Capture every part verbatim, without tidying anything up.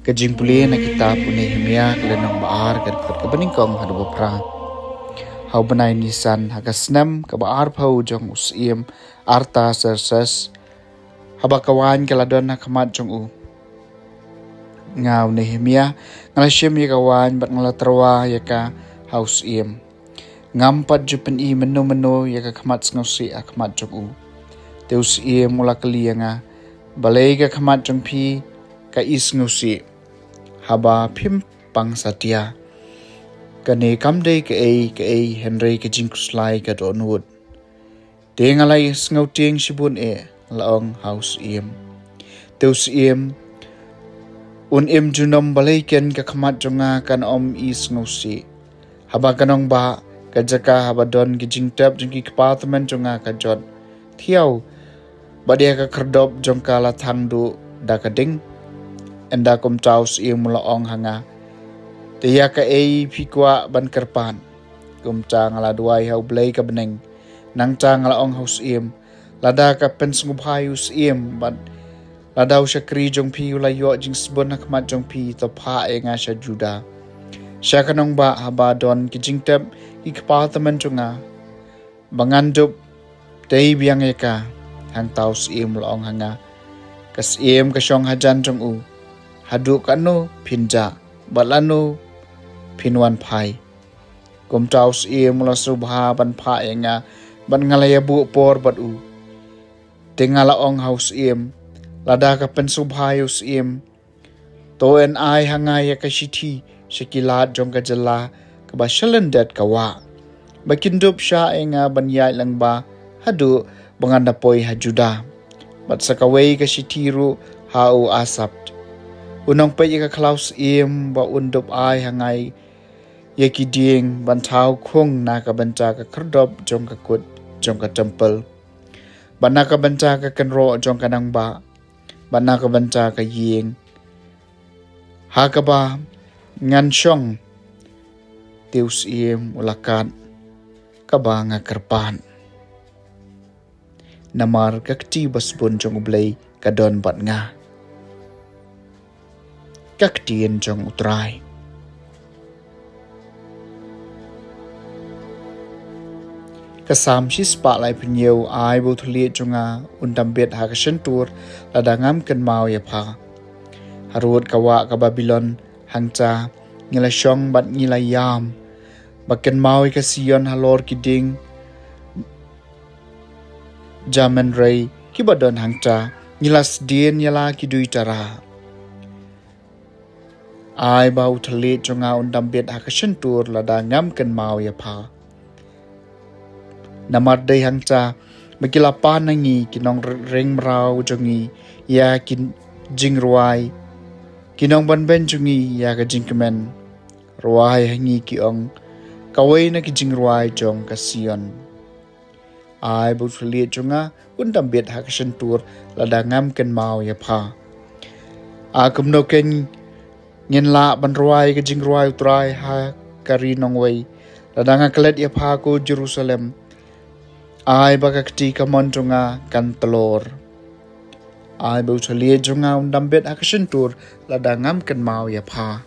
Ka jingpule na kitab u Nehemia ka lynnong ba ar ka dkhot kaba nyngkong haduh ba phra. Ha u bnai Nisan ha ka snem kaba arphew jong u syiem Artaserses, haba ka waiñ ka la don ha khmat jong u, nga u Nehemia nga la shim ïa ka waiñ bad nga la tyrwa ïa ka ha u syiem. Ngam pat ju pyni mynno mynno ïa ka khmat sngewsih ha khmat jong u. Te u syiem u la kylli ïa nga, balei ka khmat jong phi ka i sngewsih haba phim pang satia? Kane kam dei kaei kaei hynrei ka jingkhuslai ka dohnud. Te nga la sngewtieng shibun eh, la ong ha u syiem. Te u syiem un im junom balei ken ka khmat jong nga kan ym i sngewsih. Haba ka nongbah, ka jaka haba don ki jingtep jong ki kpa tymmen jong nga ka jot thiaw, bad ïa ka khyrdop jong ka la thang duh da ka ding. Ynda kumta u syiem u la ong ha nga, te ïa kaei phi kwah ban kyrpad? Kumta nga la duwai ha U Blei ka bneng. Nangta nga la ong ha u syiem, lada ka pynsngewbha ïa u syiem bad lada u shakri jong phi u la ïoh jingsbun ha khmat jong phi, to phah ïa nga sha Juda, sha ka nongbah haba don ki jingtep ki kpa tymmen jong nga, ba ngan dup tei biang ïa ka. Hangta u syiem u la ong ha nga, ka syiem ka shong hajan jong u, haduh katno phin jah bad lano phin wan phai. Kumta u syiem u la sngewbha ban phah ïa nga bad nga la ïa buh por bad u. Te nga la ong ha u syiem, lada ka pynsngewbha ïa u syiem, to yn ai ha nga ïa ka shithi sha ki lad jong ka jylla kaba shalyndet ka wah, ba kin dup shah ïa nga ban ïaid lyngba haduh ba ngan da poi ha Juda, bad sa kawei ka shithi ruh ha u Asaph, u nongpeit ïa ka khlaw syiem, ba un dup ai ha nga ïa ki dieng ban thaw khung na ka bynta ka khyrdop jong ka kut jong ka templ, bad na ka bynta ka kynroh jong ka nongbah, bad na ka bynta ka ïing ha kaba ngan shong. Te u syiem u la kat kaba nga kyrpad, namar ka kti ba sbun jong U Blei ka don bad nga. Ka ktien jong U Trai. Ka Salm shispah laiphew hynñiew. Ai ba u thylliej jong nga un dam bit ha ka shyntur lada ngam kynmaw ïa pha. Harud ka wah ka Babilon, hangta ngi la shong bad ngi la ïam, ba kynmaw ïa ka Sion halor ki dieng jahmenrei kiba don hangta, ngi la sdien ïa la ki duitara. Ai ba u thylliej jong nga un dam bit ha ka shyntur lada ngam kynmaw ïa pha. Namar dei hangta ba ki la pan na ngi ki nongring mraw jong ngi ïa ki jingrwai, ki nongbanbeiñ jong ngi ïa ka jingkmen. Rwai ha ngi, ki ong, kawei na ki jingrwai jong ka Sion. Ai ba u thylliej jong nga un dam bit ha ka shyntur lada ngam kynmaw ïa pha. A kumno keiñ ngin lah ban rwai ka jingrwai U Trai ha ka ri nongwei, lada nga klet ïa pha ko Jerusalem. Ai ba ka kti kamon jong nga kan tlor. Ai ba u thylliej jong nga un dam bit ha ka shyntur lada ngam kynmaw ïa pha.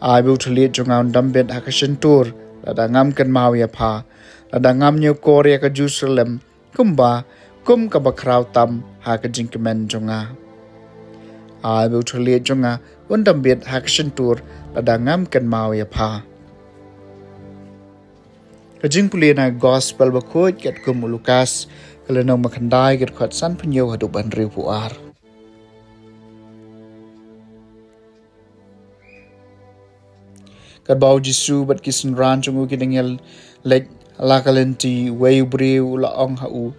Ai ba u thylliej jong nga un dam bit ha ka shyntur lada ngam kynmaw ïa pha, lada ngam ñiewkor ïa ka Jerusalem kumba kum kaba khraw tam ha ka jingkmen jong nga. Ai ba u thylliej jong nga un dam bit ha ka shyntur lada ngam kynmaw ïa pha. Ka jingpule na Gospel bakhuid katkum u Lukas, ka lynnong ba khyndai, ka dkhot sanphew hynñiew haduh ba hynriewphew ar. Katba u Jisu bad ki synran jong u ki dang ïaleit la ka lynti, uwei u briew u la ong ha u,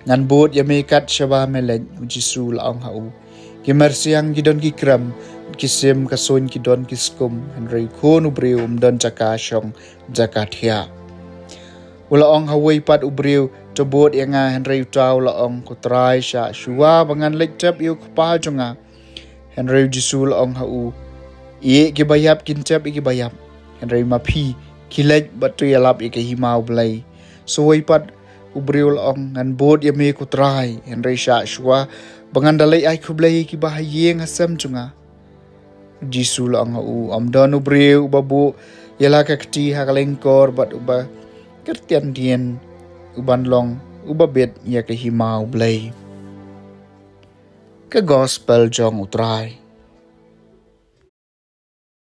ngan bud ïa me kat shaba me leit. U Jisu u la ong ha u, ki myrsiang ki don ki krem, ki sim ka suiñ ki don ki skum, hynrei u Khun u briew um don jaka shong jaka thiah. U la ong ha uwei pat u briew, to bud ïa nga, hynrei uta u la ong, ko Trai, shah shuwa ba ngan leit tep ïa u kpa jong nga. Hynrei u Jisu u la ong ha u, ïa kiba ïap kin tep ïa kiba ïap, hynrei ma phi, khie leit bad to ïalap ïa ka hima U Blei. Sa uwei pat u briew u la ong, ngan bud ïa me ko Trai, hynrei shah shuwa ba ngan da leit ai khublei ïa kiba ha ïing ha sem jong nga. Jisu la ong ha u, ym don u briew uba buh ïa la ka kti ha ka lyngkor bad uba kyrtian dien uban long uba bit ïa ka hima u Blei. Ka gospel jong u Trai.